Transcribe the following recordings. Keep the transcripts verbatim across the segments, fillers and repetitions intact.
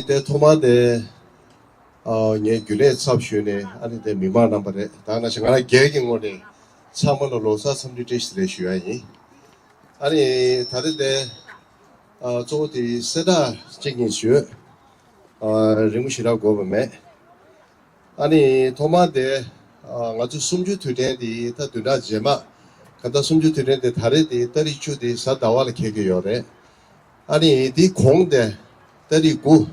དེ་ཐོག་མར་དེ་ཨ་ངས་རྒྱུན་ལས་ཚབ་ཞུས་ནས་ཨ་ནི་དེ་མི་མང་རྣམ་པ་རེད། ད་ང་ང་རང་སྒེར་གྱི་ངོས་ནས་ཚང་མ་ལ་ལོ་གསར་འཚམས་འདྲི་བཀྲ་ཤིས་བདེ་ལེགས་ཞུ་ཡ་ཡིན། ཨ་ནི་ད་རེས་དེ་ཨ་གཙོ་བོ་དེ་གསལ་བསྒྲགས་གཅིག་གཉིས་ཞུས། ཨ་རིང་པོ་ཞེ་དྲག་དགོས་པ་མེད། ཨ་ནི་ཐོག་མར་དེ་ང་ཚོ་གསུམ་བཅུའི་དུས་དྲན་དེ་ད་བདུན་ཕྲག་རྗེས་མ། ག་ད་གསུམ་བཅུའི་དུས་དྲན་དེ་ད་རེས་དེ་ཏ་རིག་བཅུ་དེ་གཟའ་ཟླ་བ་ལ་འཁེལ་གྱི་ཡོད་རེད། ཨ་ནི་དེ་གོང་དེ་ཏ་རིག་དགུ་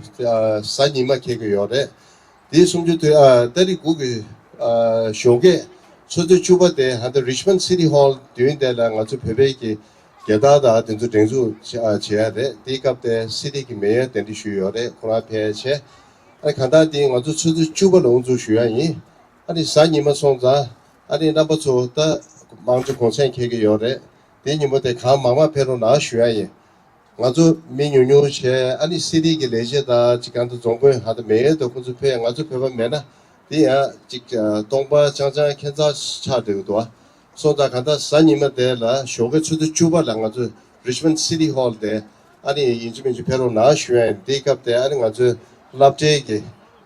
གཟའ་ཉི་མ་འཁེལ་གྱི་ཡོད་རེད། དེ་གསུམ་བཅུའི་དུས་ཨ་ཏ་རིག་དགུ་གི་ཨ་ཞོགས་ཀས་ཆུ་ཚོད་བཅུ་པ་དེ་ཧ་ད་Richmond City Hall མདུན་དེ་ལ་ང་ཚོ་བོད་པའི་གི་རྒྱལ་དར་དང་དེ་ཚོ་སྒྲེང་འཛུགས་བྱེད་ཡ་རེད། དེའི་སྐབས་དེ་སི་ཊི་གི་མེ་ཡར་གདན་འདྲེན་ཞུས་ཡོད་རེད། ཁོ་རང་ཕེབས་བྱས། ཨ་གང་ལྟར་དེ་ང་ཚོ་ཆུ་ཚོད་བཅུ་པ་ལ་དབུ་འཛུགས་ཞུ་ཡ་ཡིན། ཨ་ནི་གཟའ་ཉི་མ་སོང་ཙང་ཨ་ནི་རྣམ་པ་ཚོ་ད་དམངས་གཙོ་གུང་སེང་འཁེལ་གྱི་ཡོད་རེད། དེ་ཉིན་མོ་དེ་གང་མང་མང་ཕེབས་རོགས་གནང་ཞུ་ཡ་ཡིན། ང་ཚོ་མི་ཉུང་ཉུང་བྱས་ཨ་ནི་སི་ཊི་གི་ལས་བྱེད་དང་ཅིག་གང་ལྟར་རྫོང་དཔོན་ཧ་ད་མེ་ཡར་དང་ཁོང་ཚོ་ཕེབས། ང་ཚོ་བོད་པ་མེད་ན་དེ་ཡང་ཅིག་སྟོང་པ་རྐྱང་རྐྱང་ཁྱད་མཚར་ཆགས་འགྲོ་གི་འདུག་ཨ། སོང་ཙང་གང་ལྟར་གཟའ་ཉི་མ་དེ་ལ་ཞོགས་ཀའི་ཆུ་ཚོད་བཅུ་པ་ལ་ང་ཚོ་Richmond City Hall དེ་ཨ་ནི་ཡིན་གཅིག་མིན་གཅིག་ཕེབས་རོགས་གནང་ཞུ་ཡ་ཡིན། དེའི་སྐབས་དེ་ཨ་ནི་ང་ཚོའི་སློབ་གྲྭའི་གི་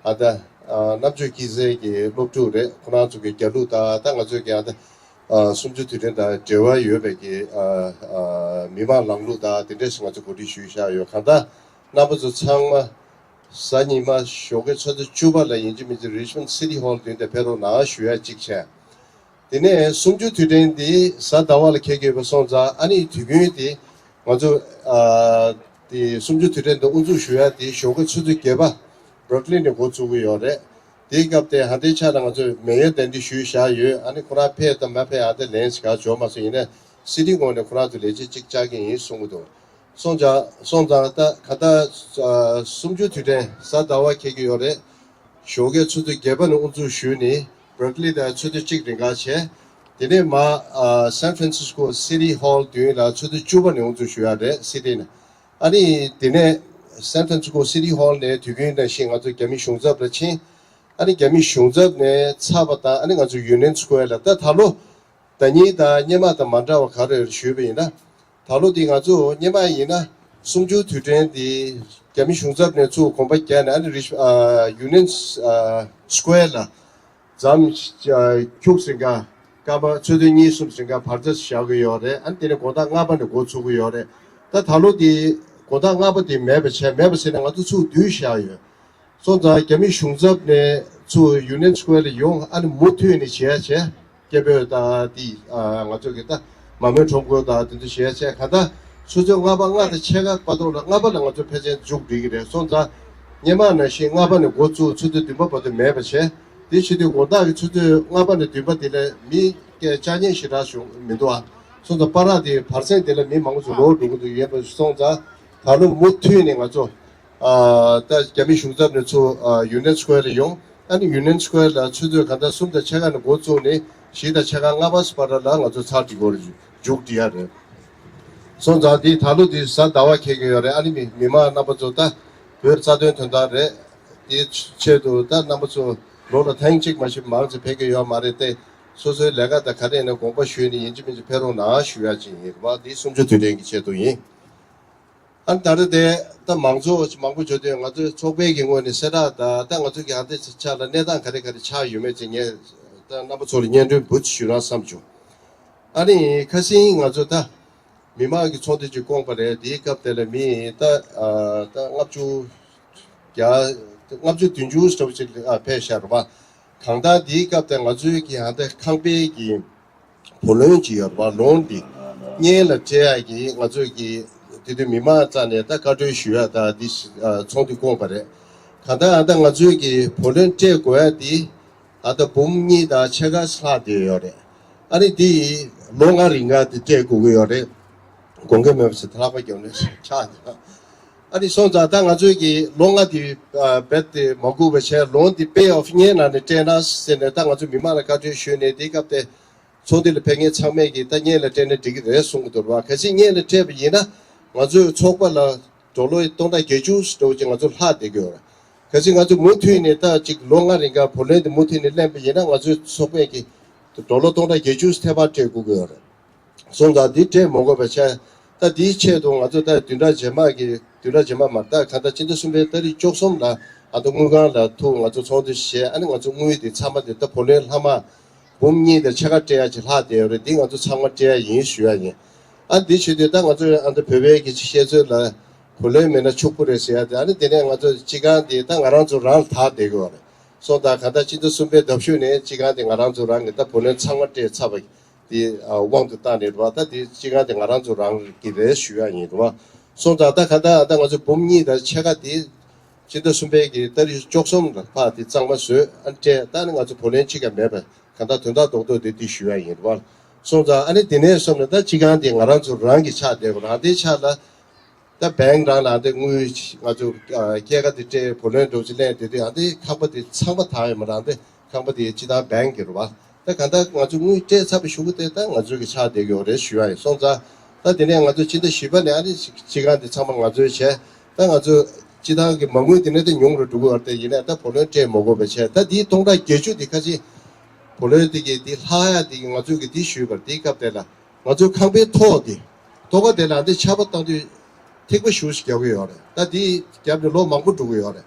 ཨ་ད་ཨ་རྣམ་དཔྱོད་སྐྱེད་ཚལ་གྱི་སློབ་ཕྲུག་རེད། ཁོ་རང་ཚོ་གི་རྒྱལ་གླུ་དང་ད་ང་ཚོའི་གི་ཨ་ད་ཨ་གསུམ་བཅུའི་དུས་དྲན་དང་འབྲེལ་བ་ཡོད་པའི་གི་ཨ་ཨ་མི་མང་ལམ་ལུགས་དང་དེ་འདྲས་ཞིག་ང་ཚོ་གོ་སྒྲིག་ཞུས་བཞག་ཡོད། གང་ལྟར་རྣམ་པ་ཚོ་ཚང་མ་གཟའ་ཉི་མ་ཞོགས་ཀའི་ཆུ་ཚོད་བཅུ་པ་ལ་ཡིན་གཅིག་མིན་གཅིག་Richmond City Hall མདུན་དེ་ཕེབས་རོགས་གནང་ཞུ་ཡ་གཅིག་བྱས། དེ་ནས་གསུམ་བཅུའི་དུས་དྲན་འདི་གཟའ་ཟླ་བ་ལ་འཁེལ་གྱི་ཡོད་པ་སོང་ཙང་ཨ་ནི་དུས་རྒྱུན་དེ་ང་ཚོ་ཨ་དེ་གསུམ་བཅུའི་དུས་དྲན་དུ་དབུ་འཛུགས་ཞུ་ཡ་དེ་ཞོགས་ཀའི་ཆུ་ཚོད་བརྒྱད་པ་Brooklyn ནས་འགོ་བཙུགས་ཀྱི་ཡོད་རེད། དེའི་སྐབས་དེ་ཧ་དེའི་ཆ་ལ་ང་ཚོས་མེ་ཡར་གདན་འདྲེན་ཞུས་བཞག་ཡོད། ཨ་ནི་ཁོ་རང་ཕེབས་དང་མ་ཕེབས་ཨ་དེ་ལན་ཞིག་ག་འབྱོར་མ་སོང་། ཡིན་ནའི་སི་ཊི་ངོས་ནས་ཁོ་རང་ཚོ་ལས་བྱེད་གཅིག་བཅར་གྱི་ཡིན་གསུང་གི་འདུག་སོང་ཙང་སོང་ཙང་ད་ག་ད་གསུམ་བཅུའི་དུས་དྲན་གཟའ་ཟླ་བ་འཁེལ་གྱི་ཡོད་རེད། ཞོགས་ཀའི་ཆུ་ཚོད་བརྒྱད་པ་ནས་དབུ་འཛུགས་ཞུས་ནས་Brooklyn དང་ཆུ་ཚོད་གཅིག་རིང་ག་བྱས། དེ་ནས་མ་San Francisco City Hall མདུན་ལ་ཆུ་ཚོད་བཅུ་པ་ནས་དབུ་འཛུགས་ཞུ་ཡ་རེད། སི་ཊི་ནས། ཨ་ནི་དེ་ནས་San Francisco City Hall ནས་དུས་རྒྱུན་ནང་བཞིན་ང་ཚོ་རྒྱ་མི་གཞུང་ཚབ་ལ་ཕྱིན། ཨ་ནི་རྒྱ་མི་གཞུང་ཚབ་ནས་ཚར་བ་དང་ཨ་ནི་ང་ཚོ་Union Square ལ་ད་ད་ལོ་ད་ཉིན་དང་སྔོན་མ་དང་མ་འདྲ་བ་ག་རེ་ཞུས་པ་ཡིན་ན། ད་ལོ་འདི་ང་ཚོ་སྔོན་མ་ཡིན་ན་གསུམ་བཅུའི་དུས་དྲན་འདི་རྒྱ་མི་གཞུང་ཚབ་ནས་ཚུར་གོམ་པ་བརྒྱབ་ནས་ཨ་ནི་རི་ཨ་Union ཨ་Square ལ་མཚམས་ཨ་ཁྱུག་ཟིན་ག་སྐར་མ་ཆུ་ཚོད་གཉིས་གསུམ་ཟིན་ག་བར་ཆ་བཞག་གི་ཡོད་རེད། ཨ་ནི་དེ་ནས་དགོང་དག་ལྔ་པ་ནས་འགོ་ཚུགས་ཀྱི་ཡོད་རེད། ད་ད་ལོ་འདི་དགོང་དག་ལྔ་པ་འདི་མེད་པ་བྱས། མེད་པ་ཟེར་ན་ང་ཚོ་ཚུར་བསྡུས་བཞག་ཡོད། སོང་ཙང་རྒྱ་མི་གཞུང་ཚབ་ནས་ཚུར་Union Square ལ་ཡོང་། ཨ་ནི་མུ་མཐུད་ནས་བྱས་བྱས་སྐད་འབོད་དང་དེ་ཨ་ང་ཚོ་གི་ད་མ་རྨོས་ཁྲོམ་སྐོར་དང་དེ་ཚོ་བྱས་བྱས་ག་ད་ཆུ་ཚོད་ལྔ་པ་ལྔ་དང་ཕྱེད་ཀ་བར་དུ་ལ་ལྔ་པ་ལ་ང་ཚོ་ཕལ་ཆེར་མཇུག་སྒྲིལ་གི་རེད། སོང་ཙང་སྔོན་མ་ནང་བཞིན་ལྔ་པ་ནས་འགོ་བཙུགས་ཆུ་ཚོད་བདུན་པ་བར་དུ་མེད་པ་བྱས། དེ་བྱེད་དུས་དགོང་དག་གི་ཆུ་ཚོད་ལྔ་པ་ནས་བདུན་པ་དེ་ལ་མི་སྐད་བཅར་མཁན་ཞེ་དྲག་བྱུང་མི་འདུག་ཨ། སོང་ཙང་པར་ར་དེ་བར་གསེང་དེ་ལ་མི་མང་པོ་ཞིག་ལོག་འགྲོ་གི་འདུག་ཡིན་པ་སོང་ཙང་ད་ལོ་མུ་མཐུད་ནས་ང་ཚོ་ཨ་ད་རྒྱ་མི་གཞུང་ཚབ་ནས་ཚུར་ཨ་Union Square ལ་ཡོང་། ཨ་ནི་Union Square ལ་ཆུ་ཚོད་གང་ལྟར་གསུམ་དང་ཕྱེད་ཀ་ནས་འགོ་བཙུགས་ནས་བཞི་དང་ཕྱེད་ཀ་ལྔ་པ་བར་ལ་ང་ཚོ་ཚར་འགྲིག་གི་རེད། མཇུག་སྒྲིལ་ཡ་རེད། སོང་ཙང་འདི་ད་ལོ་འདི་གཟའ་ཟླ་བ་འཁེལ་གྱི་ཡོད་རེད། ཨ་ནི་མི་མི་མང་རྣམ་པ་ཚོ་ད་བོད་རྩ་དོན་དོན་དག་རེད། དེའི་ཆེད་དུ་ད་རྣམ་པ་ཚོ་ལོ་ལ་ཐེངས་གཅིག་མ་ཞིག་མང་ཙམ་ཕེབས་ཀྱི་ཡོད་མ་རེད་དེ། སོ་སོའི་ལས་ཀ་དང་ག་རེ་ཡིན་ན་དགོངས་པ་ཞུས་ནས་ཡིན་གཅིག་མིན་གཅིག་ཕེབས་རོགས་གནང་ཞུ་ཡ་ཅིག་ཡིན་རེད་པ། འདི་གསུམ་བཅུ་དུས་དྲན་གྱི་ཆེད་དུ་ཡིན། ཨ་ནི་ད་རེས་དེ་ད་མང་ཚོགས་མང་པོ་འབྱོར་དུས་ང་ཚོའི་ཚོགས་པའི་གི་ངོས་ནས་གསལ་བསྒྲགས་དང་ད་ང་ཚོ་གི་ཨ་འདི་ཆ་ལ་གནས་སྟངས་ག་རེ་ག་རེ་ཆགས་ཡོད་མེད་ཅིག་ངས་ད་རྣམ་པ་ཚོ་ལ་སྙན་སྒྲོན་འབུལ་ཞུ་ན་བསམ་བྱུང་། ཨ་ནི་ཁ་སང་ང་ཚོ་ད་མི་མང་གི་ཚོགས་འདུ་ཅིག་བསྐོངས་པ་རེད། དེའི་སྐབས་དེ་ལ་མི་ད་ཨ་ད་ལྔ་བཅུ་བརྒྱ་ལྔ་བཅུ་བདུན་ཅུ་ཙམ་ཅིག་ཨ་ཕེབས་ཤག་རེད་པ། གང་ལྟར་དེའི་སྐབས་དེ་ང་ཚོའི་གི་ཨ་ད་ཁང་པའི་གི་བུ་ལོན་ཅིག་ཡོད་རེད་པ། ལོན་འདི་སྔོན་ལ་སྤྲད་ཡག་གི་ང་ཚོས་ཀྱི་དེ་དུས་མི་མང་རྩ་ནས་ད་བཀའ་འཁྲོལ་ཞུ་ཡག་ད་འདི་ཨ་ཚོགས་འདུ་བསྐོངས་པ་རེད། གང་ལྟར་ཨ་ད་ང་ཚོས་ཀྱི་བུ་ལོན་སྤྲད་དགོས་ཡག་འདི་ཨ་ད་འབུམ་གཉིས་དང་ཕྱེད་ཀ་ལྷག་བསྡད་ཡོད་རེད། ཨ་ནི་འདི་ལོ་ལྔ་རིང་ག་འདི་སྤྲད་དགོས་ཀྱི་ཡོད་རེད། དགོངས་འགལ་མེད་པ་ཞིག་ད་ལྷག་པ་རྒྱབ་ནས་ཆགས་འདུག་ཨ་ནི་སོང་ཙང་ད་ང་ཚོས་ཀྱི་ལོ་ལྔ་འདི་ཨ་རྦད་དེ་མ་སྒུག་པ་བྱས་ལོན་འདི་pay off སྔོན་ནང་ནས་སྤྲད་ན་ཟེར་ནས་ད་ང་ཚོ་མི་མང་ལ་བཀའ་འཁྲོལ་ཞུས་ནས་དེའི་སྐབས་དེ། ཚོགས་འདུ་ལ་ཕེབས་མཁན་ཚང་མས་ཀྱིས་ད་སྔོན་ལ་སྤྲད་ན་འགྲིག་གི་རེད་གསུང་གི་འདུག་ར། གལ་སྲིད་སྔོན་ལ་སྤྲད་པ་ཡིན་ན་ང་ཚོའི་ཚོགས་པ་ལ་ཌོ་ལར་སྟོང་ཕྲག་བརྒྱད་ཅུ་འདྲ་བོ་ཅིག་ང་ཚོ་ལྷག་བསྡད་ཀྱི་ཡོད་རེད། གལ་སྲིད་ང་ཚོ་མུ་མཐུད་ནས་ད་ཅིག་ལོ་ལྔ་རིང་ག་བུ་ལོན་དེ་མུ་མཐུད་ནས་ལེན་པ་ཡིན་ན་ང་ཚོའི་ཚོགས་པས་ཀྱིས་ཌོ་ལར་སྟོང་ཕྲག་བརྒྱད་ཅུ་ཐེ་བ་སྤྲད་དགོས་ཀྱི་ཡོད་རེད། སོང་ཙང་འདི་སྤྲད་མ་དགོས་པ་བྱས། ད་དེའི་ཆེད་དུ་ང་ཚོ་ད་བདུན་ཕྲག་རྗེས་མ་གི་བདུན་ཕྲག་རྗེས་མ་མ་ད་ག་ད་སྤྱི་ཟླ་གསུམ་པའི་ཏ་རིག་བཅུ་གསུམ་ལ་ཨ་ད་དངུལ་ཁང་ལ་ཐུག་ང་ཚོ་ཚོགས་འདུ་བྱས། ཨ་ནི་ང་ཚོ་དངུལ་དེ་ཚང་མ་དེ་ད་བུ་ལོན་ལྷག་མ་འབུམ་གཉིས་དང་ཕྱེད་ཀ་སྤྲད་ཡ་ཅིག་ལྷག་བསྡད་ཡོད་རེད། འདི་ང་ཚོ་ཚང་མ་སྤྲད་ཡ་ཡིན་ཞུ་ཡ་ཡིན། ཨ་འདི་བྱེད་དུས་ད་ང་ཚོ་ཨ་ད་བོད་པའི་གི་བཤད་ཚུལ་ལ་བུ་ལོན་མེད་ན་ཕྱུག་པོ་རེད་ཟེར་ཡ་དེ། ཨ་ནི་དེ་ནས་ང་ཚོ་སྤྱི་ཁང་དེ་ད་ང་རང་ཚོ་རང་ལ་བདག་བསྡད་ཀྱི་ཡོད་རེད། སོང་ཙང་ག་ད་སྤྱི་ཟླ་གསུམ་པའི་ཟླ་བཞུགས་ནས་སྤྱི་ཁང་དེ་ང་རང་ཚོ་རང་གི་ད་བུ་ལོན་ཚང་མ་སྤྲད་ཚར་བ་དེ་དབང་དུ་བཏང་ནས་རེད་བ། ད་དེ་སྤྱི་ཁང་དེ་ང་རང་ཚོ་རང་གི་རེད་ཞུ་ཡ་ཡིན་རེད་བ། སོང་ཙང་ད་ག་ད་ད་ང་ཚོ་འབུམ་གཉིས་དང་ཕྱེད་ཀ་དེ་སྤྱི་ཟླ་གསུམ་པའི་གི་ཏ་རིག་བཅུ་གསུམ་ལ་ཕར་དེ་གཙང་མ་བཟོས་ཨ་སྤྲད། ད་ནི་ང་ཚོ་བུ་ལོན་གཅིག་ཀྱང་མེད་པ་ག་ད་དོན་དག་རྡོག་རྡོག་དེ་དེ་ཞུ་ཡ་ཡིན་རེད་བ། སོང་ཙང་ཨ་ནི་དེ་ནས་བཟུང་ནས་ད་སྤྱི་ཁང་དེ་ང་རང་ཚོ་རང་གི་ཆགས་བསྡད་པ་རང་དེ་ཆགས་ལ། ད་བེང་རང་ལ་འདི་དངུལ་ང་ཚོ་ཨ་སྐྱེད་ཀ་འདི་སྤྲད་བུ་ལོན་འགྲོ་ཅི་ལེན་དེ་དུས་ཨ་འདི་ཁང་པ་འདི་ཚང་མ་དག་ཡོད་མ་རང་འདི་ཁང་པ་འདི་སྤྱི་བཏང་བེང་གི་རུ་བ། ད་ག་ད་ང་ཚོ་དངུལ་སྤྲད་ཚར་བའི་གཞུག་གུ་དེ་ད་ང་ཚོ་གི་ཆགས་བསྡད་ཀྱི་ཡོད་རེད་ཞུ་ཡ་ཡིན། སོང་ཙང་ད་དེ་ནས་ང་ཚོ་སྤྱི་ཟླ་བཞི་པ་ནས་ཨ་ནི་སྤྱི་ཁང་འདི་ཚང་མ་ང་ཚོའི་བྱས། ད་ང་ཚོ་སྤྱི་བཏང་གི་མ་དངུལ་དེ་ནས་ད་ཉུང་རུ་འགྲོ་གི་ཡོད་རེད། ཡིན་ནའི་ད་བུ་ལོན་སྤྲད་མ་དགོས་པ་བྱས། ད་འདིའི་སྟོང་ཕྲག་བརྒྱད་ཅུ་འདི་ཁ་ཅིག་བུ་ལོན་འདི་གི་འདི་ལྷག་ཡ་འདི་གི་ང་ཚོ་གི་འདི་ཞུས་པར་འདིའི་སྐབས་དེ་ལ། ང་ཚོའི་ཁང་པའི་ཐོག་དེ། ཐོག་ཁ་དེ་ལ་འདི་ཆར་པ་བཏང་དུས་ཐིགས་པ་ཞུ་ཞིག་རྒྱག་གི་ཡོད་རེད། ད་འདི་རྒྱབ་ནས་ལོ་མང་པོ་འགྲོ་གི་ཡོད་རེད།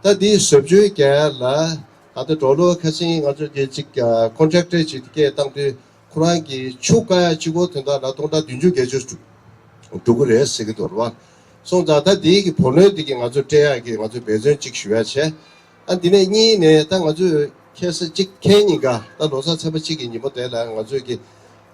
ད་འདི་བཟོ་བཅོས་རྒྱག་ལ་ད་ལྟ་གྲོ་ལོ་ཁ་སང་ང་ཚོ་གི་ཅིག་ཀོན་ཊེག་ཊར་ཅིག་སྐད་བཏང་དུས་ཁོ་རང་གི་ཆུ་བཀག་ཡ་གཅིག་པོ་དོན་དག་ལ་སྟོང་ཕྲག་བདུན་ཅུ་བརྒྱད་ཅུ་འགྲོ་གི་རེད་ཟེར་གི་འདུག་རེད་བ། སོང་ཙང་ད་འདི་གི་བུ་ལོན་འདི་གི་ང་ཚོ་སྤྲད་ཡ་གི་ང་ཚོ་འབད་བརྩོན་ཅིག་ཞུ་ཡ་བྱས། ཨ་འདི་ནས་གཉིས་ནས་ད་ང་ཚོས་ཁ་སང་གཅིག་ཁེ་ཉིན་ཀ་ད་ལོ་གསར་ཚེས་པ་གཅིག་གི་ཉིན་མོ་དེ་ལ་ང་ཚོས་ཀྱི་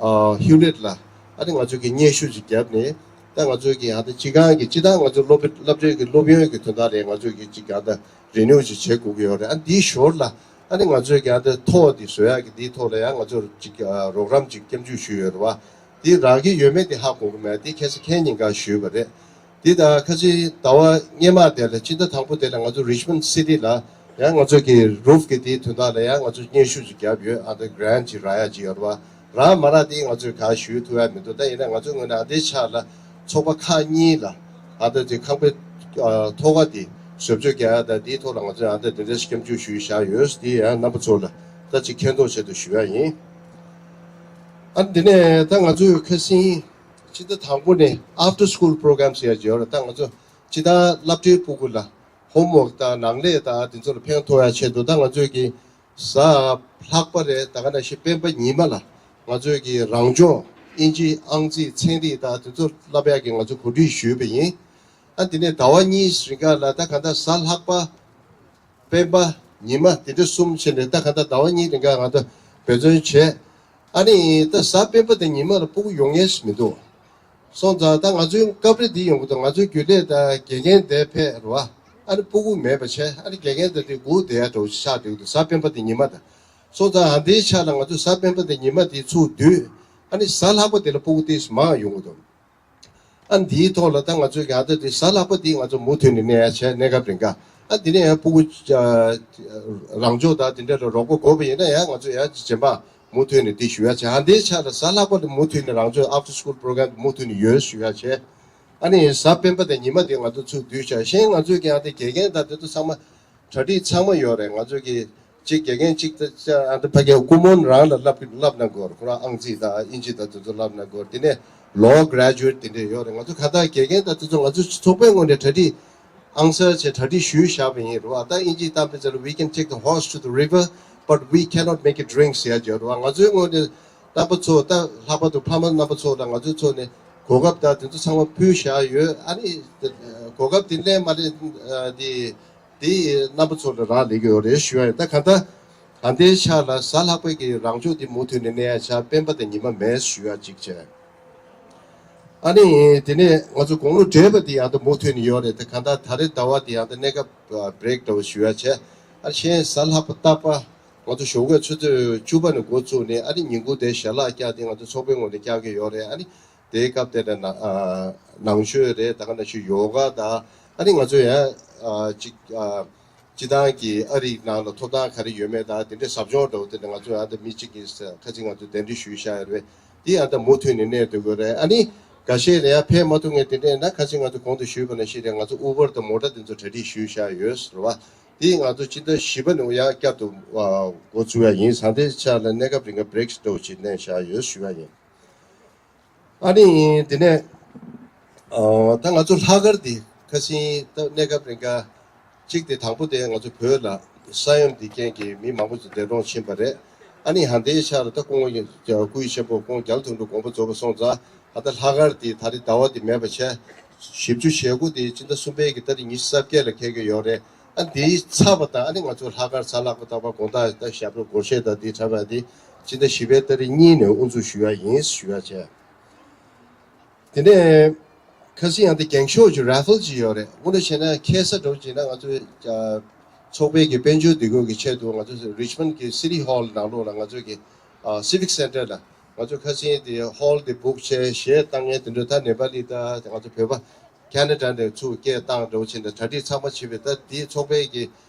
ཨ་ཧིའུ་ལེཊ་ལ་ཨ་ནི་ང་ཚོས་ཀྱི་སྙན་ཞུ་ཅིག་བརྒྱབ་ནས། ད་ང་ཚོས་ཀྱི་ཨ་ད་སྤྱི་ཁང་གི་སྤྱི་བཏང་ང་ཚོ་སློབ་སློབ་གྲྭའི་གི་སློབ་ཡོན་གྱི་དོན་དག་ལ་ང་ཚོས་ཀྱི་ཅིག་ཨ་ད་རི་ནིའུ་ཅིག་བྱེད་དགོས་ཀྱི་ཡོད་རེད། ཨ་འདིའི་ཞོར་ལ་ཨ་ནི་ང་ཚོས་ཀྱི་ཨ་ད་ཐོག་འདི་བཟོ་ཡག་གི་འདིའི་ཐོག་ལ་ཡང་ང་ཚོར་ཅིག་ཨ་རོགས་རམ་ཅིག་སྐྱབས་འཇུག་ཞུས་ཡོད་རེད་བ། འདི་རག་གི་ཡོད་མེད་འདི་ཧ་གོ་གི་མེད། འདི་ཁ་སང་ཁེ་ཉིན་ཀ་ཞུས་པ་རེད། འདི་ད་ཁ་ཅིག་ཟླ་བ་སྔོན་མ་དེ་ལ་སྤྱི་ཟླ་དང་པོ་དེ་ལ་ང་ཚོ་རི་ཆི་མོན་སི་ཊི་ལ་ཡང་ང་ཚོ་གི་རུབ་གི་དེའི་དོན་དག་ལ་ཡང་ང་ཚོ་སྙན་ཞུ་ཅིག་བརྒྱབ་ཡོད། ཨ་ད་གྷི་རན་ཊི་ཅིག་རག་ཡ་ཅིག་ཡོད་རེད་བ། རག་མ་རག་དེ་ང་ཚོས་ག་ཞུ་ཐུབ་ཡ་མི་འདུག་ད་ཡིན་ན་ང་ཚོའི་ངོས་ནས་ཨ་དེའི་ཆ་ལ་ཚོགས་པ་ཁག་གཉིས་ལ་ཨ་ད་དེ་ཁང་པའི་ཨ་ཐོག་ཁ་དེ་བཟོ་བཅོས་རྒྱག་ཡ་ད་དེའི་ཐོག་ལ་ང་ཚོས་ཨ་ད་དེ་འདྲ་སྐྱབས་འཇུག་ཞུས་བཞག་ཡོད། དེ་ཡང་རྣམ་པ་ཚོ་ལ་ད་ཅིག་མཁྱེན་རྟོགས་ཆེད་དུ་ཞུ་ཡ་ཡིན། ཨ་འདི་ནས་ད་ང་ཚོས་ཁ་སང་ཕྱི་ཟླ་དང་པོ་ནས་after school program ཟེར་ཡ་ཅིག་ཡོད་རེད། ད་ང་ཚོ་སྤྱི་བཏང་སློབ་གྲྭའི་ཕྲུ་གུ་ལ་ཧོམ་ཝོག་དང་ནང་ལས་དང་དེ་ཚོ་ལ་ཕན་ཐོགས་ཡ་ཆེད་དུ་ད་ང་ཚོས་ཀྱི་གཟའ་ལྷག་པ་རེད། ད་ག་ནང་བཞིན་སྤེན་པ་ཉི་མ་ལ་ང་ཚོས་ཀྱི་རང་སྦྱོང་དབྱིན་ཇི་ཨང་རྩིས་ཚན་རིག་དང་དེ་ཚོ་བསླབ་ཡ་གི་ང་ཚོ་གོ་སྒྲིག་ཞུས་པ་ཡིན། ཨ་དེ་ནས་ཟླ་བ་གཉིས་རིང་ག་ལ་ད་ག་ད་གཟའ་ལྷག་པ། སྤེན་པ། ཉི་མ་དེ་འདྲ་གསུམ་བྱས་ནས་ད་ག་ད་ཟླ་བ་གཉིས་རིང་ག་ང་ཚོ་འབད་བརྩོན་བྱས། ཨ་ནི་ད་གཟའ་སྤེན་པ་དང་ཉི་མ་ལ་ཕྲུ་གུ་ཡོང་ངེས་མི་འདུག་སོང་ཙང་ད་ང་ཚོའི་སྐབས་རེ་འདི་ཡོང་གི་འདུག་ང་ཚོའི་རྒྱུན་ལས་དང་དགེ་རྒན་དེ་ཕེབས་རེད་བ། ཨ་ནི་ཕྲུ་གུ་མེད་པ་བྱས། ཨ་ནི་དགེ་རྒན་དེ་དེ་སྒུག་བསྡད་ཡ་འདྲ་བོ་ཆགས་བསྡད་ཀྱི་འདུག་གཟའ་སྤེན་པ་དང་ཉི་མ་དང་། སོང་ཙང་ཨ་འདིའི་ཆ་ལ་ང་ཚོ་གཟའ་སྤེན་པ་དང་ཉི་མ་དེ་ཚུར་བསྡུས། ཨ་ནི་གཟའ་ལྷག་པ་དེ་ལ་ཕྲུ་གུ་ཏོག་ཙམ་མང་ཡོང་གི་འདུག་ཨ་འདིའི་ཐོག་ལ་ད་ང་ཚོས་ཀྱི་ཨ་ད་དེ་གཟའ་ལྷག་པ་དེ་ང་ཚོ་མུ་མཐུད་ནས་གནས་ཡ་བྱས། གནས་སྐབས་རིང་ག་ཨ་འདི་ནས་ཡང་ཕྲུ་གུ་ཨ་རང་སྦྱོང་དང་དེ་འདྲ་ལ་རོགས་པ་དགོས་པ་ཡིན་ན་ཡང་ང་ཚོས་ཡང་རྗེས་མ་མུ་མཐུད་ནས་འདི་ཞུ་ཡ་བྱས། ཨ་འདིའི་ཆ་ལ་གཟའ་ལྷག་པ་ལ་མུ་མཐུད་ནས་རང་སྦྱོང་after school program མུ་མཐུད་ནས་ཡོད་ཞུ་ཡ་བྱས། ཨ་ནི་གཟའ་སྤེན་པ་དང་ཉི་མ་དེ་ང་ཚོ་ཚུར་བསྡུས་བྱས། གཞན་ང་ཚོས་ཀྱི་ཨ་ད་དགེ་རྒན་དང་དེ་ཚོ་ཚང་མ་གྲ་སྒྲིག་ཚང་མ་ཡོད་རེད། ང་ཚོ་གི་གཅིག་དགེ་རྒན་གཅིག་ད་ཨ་ད་ཕ་གིའི་ཀུ་མོན་རང་ལ་བསླབ་བསླབ་གནང་དགོས་རེད། ཁོ་རང་ཨང་རྩིས་དང་དབྱིན་ཇི་དང་དེ་ཚོ་བསླབ་གནང་དགོས་རེད། དེ་ནས་law graduate དེ་འདྲས་ཡོད་རེད། ང་ཚོ་ག་ད་དགེ་རྒན་དང་དེ་ཚོ་ང་ཚོ་ཚོགས་པའི་ངོས་ནས་གྲ་སྒྲིག་ཨང་གསར་བྱས་གྲ་སྒྲིག་ཞུས་བཞག་པ་ཡིན་རེད་བ། ད་དབྱིན་ཇིའི་གཏམ་དཔེ་ཟེར་ལ་we can take the horse to the river but we cannot make it drink ཟེར་ཡ་ཅིག་ཡོད་རེད་བ། ང་ཚོའི་ངོས་ནས་རྣམ་པ་ཚོ་ད་ལྷག་པར་དུ་ཕ་མ་རྣམ་པ་ཚོ་ལ་ང་ཚོའི་ཚོགས་ནས་གོ་སྐབས་དང་དེ་ཚོ་ཚང་མ་ཕུལ་བཞག་ཡོད། ཨ་ནི་གོ་སྐབས་དེ་ལེན་མ་ལེན་དེ། དེ་རྣམ་པ་ཚོ་ལ་རག་ལས་ཀྱི་ཡོད་རེད་ཞུ་ཡ་ཡིན། ད་ག་ད་ད་ལྟའི་ཆ་ལ་གཟའ་ལྷག་པའི་གི་རང་སྦྱོང་དེ་མུ་མཐུད་ནས་གནས་ཡ་ཆ་སྤེན་པ་དང་ཉི་མ་མེད་ཞུ་ཡ་གཅིག་བྱས། ཨ་ནི་དེ་ནས་ང་ཚོ་དགུང་ལོ་བགྲེས་པ་དེ་ཡང་ད་མུ་མཐུད་ནས་ཡོད་རེད། ད་ག་ད་ད་རེས་ཟླ་བ་དེ་ཡང་ད་གནས་སྐབས་བྷི་རེག་འདྲ་བོ་ཞུ་ཡ་བྱས། ཨ་གཞན་གཟའ་ལྷག་པ་རྟག་པ་ང་ཚོ་ཞོགས་ཀས་ཆུ་ཚོད་བཅུ་པ་ནས་འགོ་བཙུགས་ནས་ཨ་ནི་ཉིན་གུང་དེ་ཞལ་ལག་བཀྱག་དེ་ང་ཚོ་ཚོགས་པའི་ངོས་ནས་བཀྱག་གི་ཡོད་རེད། ཨ་ནི་དེའི་སྐབས་དེ་ལ་ན་ནང་ཆོས་རེད། ད་ག་ནང་བཞིན་ཡོ་ག་དང་ཨ་ནི་ང་ཚོ་ཡང་ཅིག་སྤྱི་བཏང་གི་ཨ་རིའི་ནང་ལ་ཐོབ་ཐང་ག་རེ་ཡོད་མེད་དང་དེ་འདྲའི་ཟབ་སྦྱོང་འདྲ་བོ་དེ་འདྲ་ང་ཚོ་ཡང་ད་མི་གཅིག་གིས་ཁ་ཅིག་ང་ཚོ་གདན་འདྲེན་ཞུས་བཞག་ཡོད་རེད། དེ་ཡང་ད་མུ་མཐུད་ནས་གནས་སྡོད་དགོས་རེད། ཨ་ནི་འགའ་ཤས་ལ་ཡང་ཕེབས་མ་ཐུབ་མཁན་དེ་འདྲས་ན་ཁ་ཅིག་ང་ཚོ་གོང་དུ་ཞུས་པ་ནང་བཞིན་རེད། ང་ཚོ་ཨུ་བར་དང་མོ་ཊ་དེ་ཚོ་གྲ་སྒྲིག་ཞུས་བཞག་ཡོད་རེད་བ། དེ་ང་ཚོ་སྤྱི་ཟླ་བཞི་པ་ནས་ཡང་བསྐྱར་དུ་འགོ་ཚུགས་ཡ་ཡིན། ས་དེ་ཆ་ལ་གནས་སྐབས་རིང་ག་བྷི་རེག་འདྲ་བོ་ཞིག་གནས་བཞག་ཡོད་ཞུ་ཡ་ཡིན། ཨ་ནི་དེ་ནས་ ཨ་ད་ང་ཚོ་ལྷག་དཀར་འདི་ཁ་སང་ད་གནས་སྐབས་རིང་ག་གཅིག་དེ་དང་པོ་དེ་ང་ཚོ་བོད་ལ་ས་ཡོམ་འདི་རྐྱེན་གྱིས་མི་མང་པོ་ཅིག་འདས་གྲོངས་ཕྱིན་པ་རེད། ཨ་ནི་ཧ་འདའི་ཆར་ད་སྐུ་ངོ་སྐུ་ཡི་ཆེན་པོ་ཁོང་རྒྱ་ལོ་དོན་གྲུབ་དགོངས་པ་རྫོགས་པ་སོང་ཙང་ཨ་ད་ལྷག་དཀར་འདི་ད་རེས་ཟླ་བ་འདི་མེད་པ་བྱས། བཞི་བཅུ་ཞེ་དགུ་འདི་སྤྱི་ཟླ་གསུམ་པའི་གི་ཏ་རིག་ཉི་ཤུ་རྩ་བརྒྱད་ལ་འཁེལ་གྱི་ཡོད་རེད། ཨ་འདིའི་ཚར་བ་དང་ཨ་ནི་ང་ཚོ་ལྷག་དཀར་ཚ་ལྷག་པ་ཏག་པ་དགོང་དག་ད་ཞབས་བྲོ་སྒོར་གཞས་དང་འདི་འཁྲབ་པ་འདི་སྤྱི་ཟླ་བཞི་པའི་ཏ་རིག་གཉིས་ནས་དབུ་འཛུགས་ཞུ་ཡ་ཡིན་ཞུ་ཡ་བྱས། དེ་ནས་ཁ་སང་ཡང་དེ་འགེངས་ཤོག་ཅིག་རེ་ཕལ་ཅིག་ཡོད་རེད། དངོས་གནས་བྱས་ན་ཁ་སང་འདྲ་བོ་བྱས་ན་ང་ཚོའི་ཨ་ཚོགས་པའི་གི་དཔལ་འབྱོར་འདུ་འགོད་ཀྱི་ཆེད་དུ་ང་ཚོ་རི་ཆི་མོན་གྱི་སི་ཊི་ཧོལ་ནང་ལོགས་ལ་ང་ཚོའི་གི་ཨ་སི་བིག་སེན་ཊར་ལ་ང་ཚོ་ཁ་སང་དེ་ཧོལ་དེ་བུག་བྱས་གཞས་བཏང་མཁན་དེ་འདྲ་ད་ནེ་པ་ལི་དང་ང་ཚོ་བོད་པ་ཁེ་ན་ཌ་ནས་ཚུར་སྐད་བཏང་འདྲ་བོ་བྱས་ནས་གྲ་སྒྲིག་ཚང་མ་བྱས་པའི་ད་དེའི་ཚོགས་པའི་གི་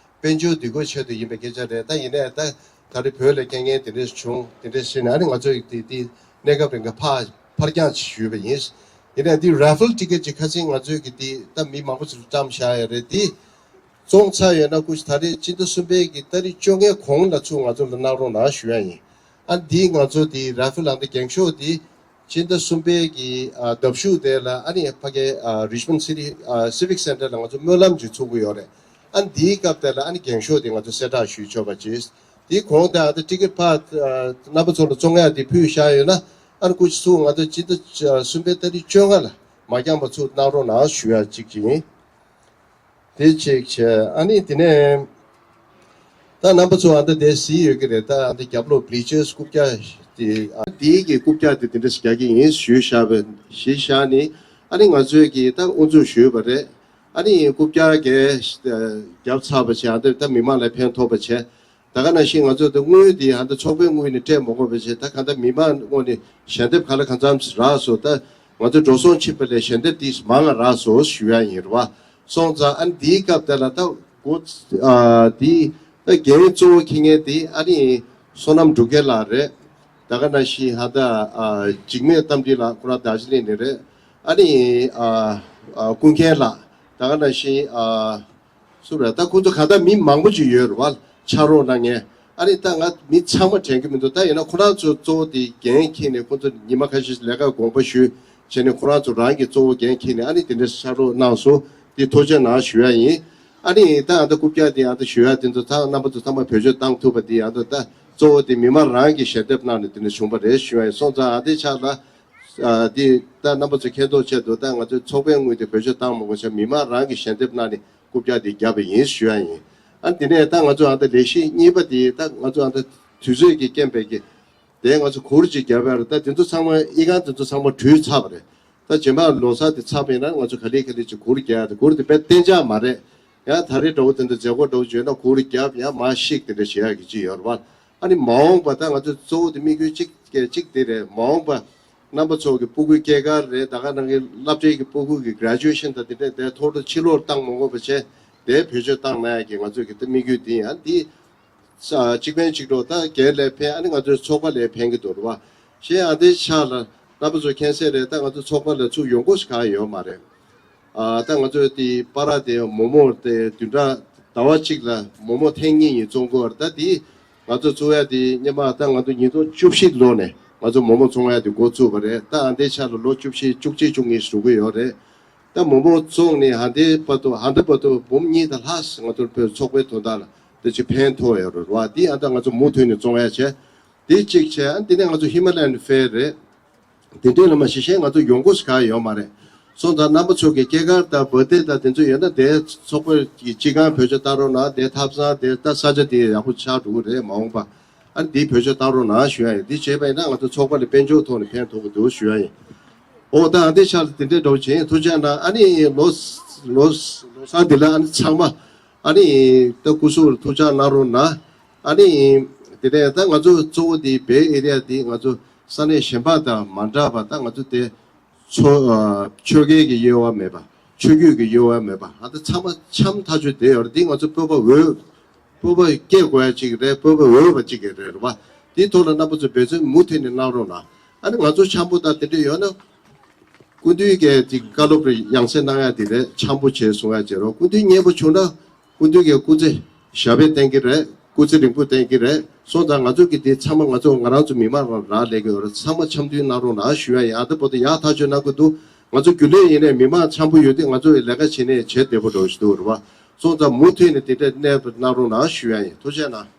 དཔལ་འབྱོར་འདུ་འགོད་ཆེད་དུ་ཡིན་པའི་སྐད་ཆ་རེད། ད་ཡིན་ནའི་ད་ག་རེ་བོད་ལ་རྐྱེན་ངན་དེ་འདྲས་བྱུང་དེ་འདྲས་བྱས་ནས་ཨ་ནི་ང་ཚོས་དེ་དེ་གནས་སྐབས་རིང་ག་ཕར་ཕར་འགྱངས་ཞུས་པ་ཡིན། ཡིན་ནའི་དེ་རེ་ཕལ་ཊི་ཀེ་ཊི་ཅིག་ཁ་སང་ང་ཚོས་གི་དེ་ད་མི་མང་པོ་ཅིག་བཀྲམ་བཞག་ཡ་རེད། དེ་བཙོང་ཚར་ཡོད་ན་སྐུ་ཞབས་ད་རེས་སྤྱི་ཟླ་གསུམ་པའི་གི་ཏ་རིག་བཅོ་ལྔའི་གོང་ལ་ཚུར་ང་ཚོ་ལ་གནང་རོགས་གནང་ཞུ་ཡ་ཡིན། ཨ་འདི་ང་ཚོ་དེ་རེ་ཕལ་ཊི་ལ་འདི་འགེངས་ཤོག་དེ་སྤྱི་ཟླ་གསུམ་པའི་གི་ཨ་ལྡབ་གཞུག་དེ་ལ་ཨ་ནི་ཕ་གའི་ཨ་རི་ཆི་མོན་སི་ཊི་ཨ་སི་བིག་སེན་ཊར་ལ་ང་ཚོ་སྨོན་ལམ་ཅིག་ཚུགས་ཀྱི་ཡོད་རེད། ཨ་འདིའི་སྐབས་དེ་ལ་ཨ་ནི་འགེངས་ཤོག་དེ་ང་ཚོ་གསལ་བསྒྲགས་ཞུས་ཆོག་པ་བྱས། དེའི་གོང་དེ་ཨ་ད་ཊི་ཀེ་ཊི་ཕར་ཨ་རྣམ་པ་ཚོ་ལ་བཙོང་ཡ་དེ་ཕུལ་བཞག་ཡོད་ན་ཨ་ནི་སྐུ་མཁྱེན་ཚོ་ང་ཚོ་སྤྱི་ཟླ་གསུམ་པའི་ཏ་རིག་བཅོ་ལྔ་ལ་མ་འགྱངས་པ་ཚུར་གནང་རོགས་གནང་ཞུ་ཡ་གཅིག་ཡིན། དེ་གཅིག་བྱས། ཨ་ནི་དེ་ནས་ད་རྣམ་པ་ཚོ་ཨ་ད་དེ་གཟིགས་ཡོད་ཀྱི་རེད། ད་ཨ་ད་རྒྱབ་ལོགས་བི་ལི་ཅར་རྐུབ་བཀྱག་དེ་ཨ་དེའི་གི་རྐུབ་བཀྱག་དེ་དེ་འདྲ་ཞིག་རྒྱག་གི་ཡིན་ཞུས་བཞག་པ་ཞུས་བཞག་ནི་ཨ་ནི་ང་ཚོས་གི་ད་དབུ་འཛུགས་ཞུས་པ་རེད། ཨ་ནི་རྐུབ་བཀྱག་གས་རྒྱབ་ཚར་བ་བྱས། ཨ་ད་ད་མི་མང་ལ་ཕན་ཐོགས་པ་བྱས། ད་ག་ནང་བཞིན་ང་ཚོ་ད་དངུལ་འདི་ཧ་ད་ཚོགས་པའི་དངུལ་ནས་སྤྲད་མ་དགོས་པ་བྱས། ད་གང་ལྟར་མི་མང་ངོས་ནས་ཞལ་འདེབས་ག་ལ་གང་འཚམ་རག་སོང་། ད་ང་ཚོ་འགྲོ་སོང་ཕྱིན་པ་ལས་ཞལ་འདེབས་འདི་མང་ང་རག་སོང་ཞུ་ཡ་ཡིན་རེད་བ། སོང་ཙང་ཨ་ནི་འདིའི་སྐབས་དེ་ལ་ད་འགོ་ཨ་འདི་ད་འགན་གཙོ་བོ་འཁྱེར་མཁན་འདི་ཨ་ནི་བསོད་ནམས་འབྲུག་རྒྱལ་ལགས་རེད། ད་ག་ནང་བཞིན་ཧ་ད་ཨ་འཇིགས་མེད་རྟ་མགྲིན་ལགས་ཁོ་རང་རྡོ་རྗེ་གླིང་ནས་རེད། ཨ་ནི་ཨ་ཨ་ཀུན་མཁྱེན་ལགས། ད་ག་ནང་བཞིན་ཨ། སུ་རེད། ད་ཁོང་ཚོ་ག་ད་མི་མང་པོ་ཅིག་ཡོད་རེད་བ། ཕྱག་རོགས་གནང་མཁན། ཨ་ནི་ད་ང་མི་ཚང་མ་དྲན་གྱི་མི་འདུག་ད་ཡིན་ན་ཁོ་རང་ཚོ་གཙོ་བོ་དེ་འགན་འཁྱེར་ནས་ཁོང་ཚོ་ཉི་མ་ཁ་ཤས་ལས་ཀ་དགོངས་པ་ཞུས་བྱས་ནས་ཁོ་རང་ཚོ་རང་གི་གཙོ་བོ་འགན་འཁྱེར་ནས་ཨ་ནི་དེ་འདྲ་ཕྱག་རོགས་གནང་སོང་། དེ་ཐུགས་རྗེ་གནང་ཞུ་ཡ་ཡིན། ཨ་ནི་ད་ཨ་ད་རྐུབ་བཀྱག་དེ་ཨ་ད་ཞུ་ཡ་དེ་ཚོ་ད་རྣམ་པ་ཚོ་ཚང་མ་བེད་སྤྱོད་བཏང་ཐུབ་པ་དེ་ཨ་ད་ད་གཙོ་བོ་དེ་མི་མང་རང་གི་ཞལ་འདེབས་གནང་ནས་དེ་འདྲ་བྱུང་བ་རེད་ཞུ་ཡ་ཡིན། སོང་ཙང་ཨ་དེ་ཆ་ལ། ཨ་འདི་ད་རྣམ་པ་ཚོ་མཁྱེན་རྟོགས་ཆེད་དུ་ད་ང་ཚོའི་ཚོགས་པའི་དངུལ་དེ་བེད་སྤྱོད་བཏང་མ་དགོས་ཤག་མི་མང་རང་གི་ཞལ་འདེབས་གནང་ནས་རྐུབ་བཀྱག་དེ་བརྒྱབ་པ་ཡིན་ཞུ་ཡ་ཡིན། ཨ་འདི་ནས་ད་ང་ཚོ་ཨ་ད་ལས་གཞི་གཉིས་པ་དེ་ད་ང་ཚོ་ཨ་ད་དུས་ཚོད་ཀྱི་རྐྱེན་པས་ཀྱི་དེ་ང་ཚོ་གུར་ཅིག་བརྒྱབ་ཡ་རེད། ད་དེ་ཚོ་ཚང་མ་ཨི་ཁང་དེ་ཚོ་ཚང་མ་བྲུས་ཚར་བ་རེད། ད་རྗེས་མ་ལོ་གསར་དེ་ཚར་བ་ཡིན་ན་ང་ཚོ་ག་ལེ་ག་ལེ་ཅིག་གུར་རྒྱག་ཡ་དེ་གུར་དེ་དཔེ་གཏན་འཇགས་མ་རེད། ཡང་ད་རེས་འདྲ་བོ་དེ་འདྲ་མཛད་སྒོ་འདྲ་བོ་བྱུང་ན་གུར་རྒྱབ་ཡང་མར་བཤིག་དེ་འདྲ་བྱེད་ཡག་གི་ཅིག་ཡོད་རེད་བ། ཨ་ནི་མ་འོངས་པ་ད་ང་ཚོ་གཙོ་བོ་དེ་དམིགས་ཡུལ་གཅིག་གཅིག་དེ་རེད། མ་འོངས་པ་རྣམ་པ་ཚོ་གི་སྤུ་གུའི་སྐྱེས་སྐར་རེད། ད་ག་ནང་གི་སློབ་གྲྭའི་གི་སྤུ་གུ་གི་གྷ་རེ་ཇུ་ཨེ་ཤན་དང་དེ་འདྲ་དེ་ཐོག་ཏུ་ཕྱི་ལོགས་བཏང་མ་དགོས་པ་བྱས་དེ་བེད་སྤྱོད་བཏང་གནང་ཡག་གི་ང་ཚོ་གི་དེ་དམིགས་ཡུལ་དེ་ཡིན། ཨ་ནི་དེ་ས་གཅིག་ཕན་གཅིག་གྲོགས་ད་སྒེར་ལ་ཕན། ཨ་ནི་ང་ཚོའི་ཚོགས་པ་ལ་ཕན་གི་འདུག་རེད་བ། གཞན་ཨ་དེ་ཆ་ལ་རྣམ་པ་ཚོ་མཁྱེན་གསལ་རེད། ད་ང་ཚོ་ཚོགས་པ་ལ་ཚུར་ཡོང་སྒོ་ཞིག་གང་ཡོད་མ་རེད། ཨ་ད་ང་ཚོའི་དེ་པ་ར་དེ་མོག་མོག་དེ་བདུན་ཕྲག་ཟླ་བ་གཅིག་ལ་མོག་མོག་ཐེངས་གཉིས་ཡིན་བཙོང་གི་ཡོད་རེད། ད་དེ་ང་ཚོ་བཙོང་ཡ་དེ་སྔོན་མ་ད་ང་ཚོ་ཉིས་སྟོང་བཅུ་བཞི་ལོ་ནས་ང་ཚོ་མོག་མོག་བཙོང་ཡ་དེ་འགོ་བཙུགས་པ་རེད། ད་ཨ་དེ་ཆ་ལ་ལོ་བཅུ་བཞི་བཅུ་གཅིག་བཅུ་གཉིས་ཞིག་འགྲོ་གི་ཡོད་རེད། ད་མོག་མོག་བཙོང་ནས་ཧ་དེ་བར་དུ་ཧ་འདི་བར་དུ་འབུམ་གཉིས་དང་ལྷག་ང་ཚོ་བོད་ཚོགས་པའི་དོན་དག་ལ་དེ་ཅིག་ཕན་ཐོགས་ཡོད་རེད་བ། དེ་ཨ་ད་ང་ཚོ་མུ་མཐུད་ནས་བཙོང་ཡ་བྱས། དེ་གཅིག་བྱས། ཨ་དེ་ནས་ང་ཚོ་ཧི་མ་ལ་ཡན་ཕེར་རེད། དེ་འདྲས་ལ་མ་གཞི་གཞན་ང་ཚོ་ཡོང་སྒོ་ཞིག་གང་ཡོད་མ་རེད། སོང་ཙང་རྣམ་པ་ཚོ་གི་སྐྱེས་སྐར་དང་བར་ཐི་ཌེ་དང་དེ་ཚོ་ཡོད་ན་དེ་ཚོགས་པ་གི་སྤྱི་ཁང་བེད་སྤྱོད་བཏང་རོགས་གནང་། དེ་ཐབ་ཚང་དེ་ད་ས་ཆ་དེ་ཡག་པོ་ཆགས་འགྲོ་གི་རེད། མ་འོངས་པ་ཨ་འདི་བེད་སྤྱོད་བཏང་རོགས་གནང་ཞུ་ཡ་ཡིན། འདི་བྱས་པ་ཡིན་ན་ང་ཚོ་ཚོགས་པ་ལ་དཔལ་འབྱོར་ཐོག་ནས་ཕན་ཐོགས་ཀྱི་འདུག་ཞུ་ཡ་ཡིན། ཨོ་ད་ཨ་འདི་ཆ་ལ་དེ་འདྲས་འདྲ་བོ་བྱས། ཐུགས་རྗེ་གནང་། ཨ་ནི་ལོ་ལོ་ལོ་གསར་འདི་ལ་ཨ་ནི་ཚང་མ་ཨ་ནི་ད་སྐུ་གཟུགས་ལ་ཐུགས་ཅག་གནང་རོགས་གནང་། ཨ་ནི་དེ་ནས་ད་ང་ཚོ་གཙོ་བོ་དེ་བེ་ཨེ་རི་ཡ་དེ་ང་ཚོ་ས་གནས་གཞན་པ་དང་མ་འདྲ་བ། ད་ང་ཚོ་དེ་ཆོ་ཨ་ཆོལ་ཁའི་གི་དབྱེ་བ་མེད་པ། ཆོས་བརྒྱུད་ཀྱི་དབྱེ་བ་མེད་པ། ཨ་ད་ཚང་མ་འཆམ་ཐག་ཆོད་བསྡད་ཡོད་རེད། དེ་ང་ཚོ་སྤོབས་པ་འོས་སྤོབས་པ་སྐྱེ་དགོས་ཡ་གཅིག་རེད། སྤོབས་པ་འོས་པ་གཅིག་རེད་རེད་བ། དེའི་ཐོག་ལ་རྣམ་པ་ཚོ་འབད་བརྩོན་མུ་མཐུད་ནས་གནང་རོགས་གནང་། ཨ་ནི་ང་ཚོ་འཆམ་པོ་དང་དེ་འདྲ་ཡོད་ན། སྐུ་མདུན་གྱིས་ཅིག་བཀའ་སློབ་རེ་ཡང་སེ་གནང་ཡ་དེ་རེད། འཆམ་པོ་བྱས་གསུང་ཡ་བྱེད་རོགས། སྐུ་མདུན་མཉེས་པོ་བྱུང་ན་སྐུ་མདུན་གྱི་སྐུ་ཚེ་ཞབས་པད་བརྟན་གྱི་རེད། སྐུ་ཚེ་རིང་པོ་བརྟན་གྱི་རེད། སོང་ཙང་ང་ཚོ་གི་དེ་ཚང་མ་ང་ཚོ་ང་རང་ཚོ་མི་མང་རང་རག་ལས་ཀྱི་ཡོད་རེད། ཚང་མ་འཆམ་མཐུན་གནང་རོགས་གནང་ཞུ་ཡ་ཡིན། ཨ་ད་བར་དུ་ཡག་ཐག་ཆོད་གནང་གི་འདུག་ང་ཚོ་རྒྱུན་ལས་ཡིན་ནའི་མི་མང་འཆམ་པོ་ཡོད་དུས་ང་ཚོ་ལས་ཀ་བྱེད་ནས་བྱེད་བདེ་པོ་འགྲོ་ཞིག་འདུག་རེད་བ། སོང་ཙང་མུ་མཐུད་ནས་དེ་འདྲ་གནས་པ་གནང་རོགས་གནང་ཞུ་ཡ་ཡིན། ཐུགས་རྗེ་གནང་།